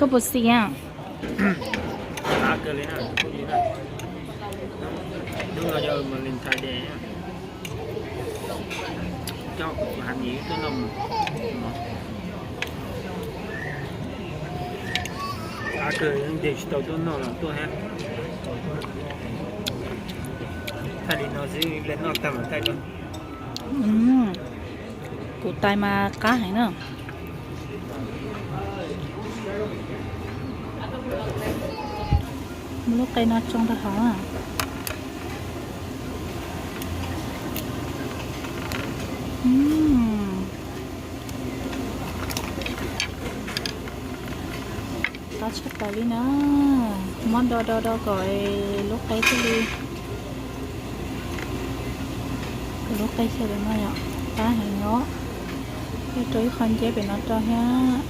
Koj puas xis a? Qab kawg li na, hnub no yog Valentine Day, coj kuv tus hav mis tuaj noj mov. Qab kawg, yeej de tsis tau tuaj noj los tuaj thiab. Thaij li no xwb, ib pliag noj tag mam thaij rau. Kuv tais mas qab heev na. Muab lub qe no tsoo rau hauv na. Qab tshaj plaws li na. Muab do do do kom lub qe thiaj li, kom lub qe thiaj li no yom. Qab heev os. Thiaj rau ib qho nceb pem no rau thiab.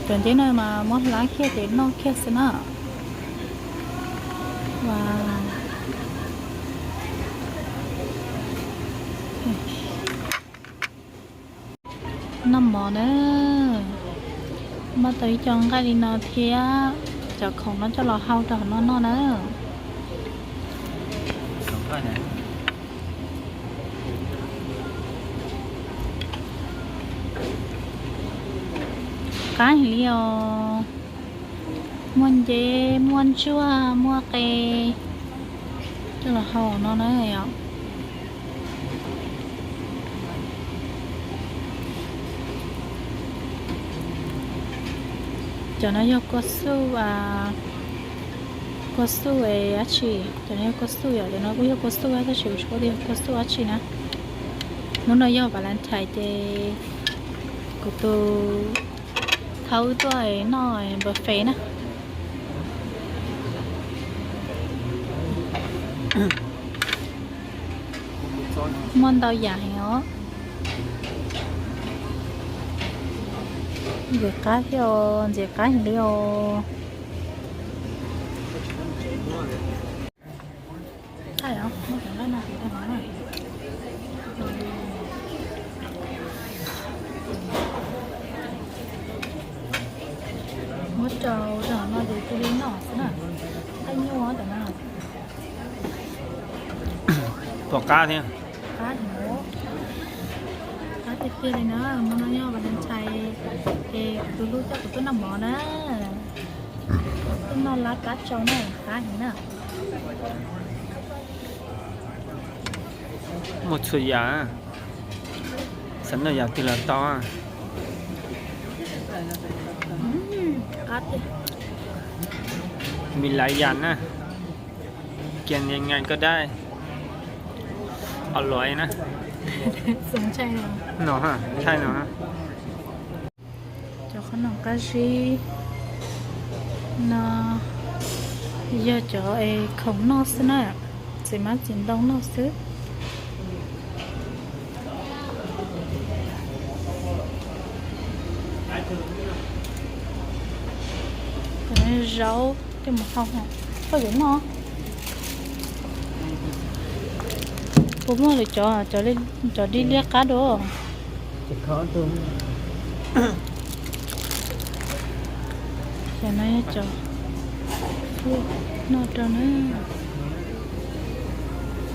Cov nceb no mas muab hlab kiag ces noj kiag xwb na. Noj mov na. Muab tau ib co nqaij li no thiab cov khoom no coj los hau rau hauv no noj na. Qab heev li os. Muaj nceb, muaj ntsuag, muaj qe coj los hau no na yom. Cov no yog kua xuj, kua xuj dab tsi? Cov no yog kua xuj yom, cov no kuj yog kua xuj tab sis kuv tsis paub tias yog kua xuj dab tsi na. Hnub no yog Valentine ces kuv tus thaub wb tuaj noj buffet na. Muaj ntau yam heev os. Ntxim qab thiab os, ntxim qab heev li os. Muab rau rau no ces cia li noj xwb na. Qaij nyuj tam no. Pom qab thiab. Qab heev, qab tiag tiag li na. Hmo no nyob Valentine es kuv tus hlub coj kuv tuaj noj mov na. Tuaj noj lab kab tsau na, qab heev na. Muaj txhua yam, xav noj yam twg los tau. Qab tiag. Mis laiv yam na, kiag niag ngai koj dab, o luav na. No, thaij no. Cov qhob noom qab zib no yog cov es khoom noj xwb na, txiv hmab txiv ntoo noj xwb. Cov no zaub coj mus hau, koj yuav noj? Puas muaj lwm cov, cov dib liab qab dua? Cov no yog cov noj rau na.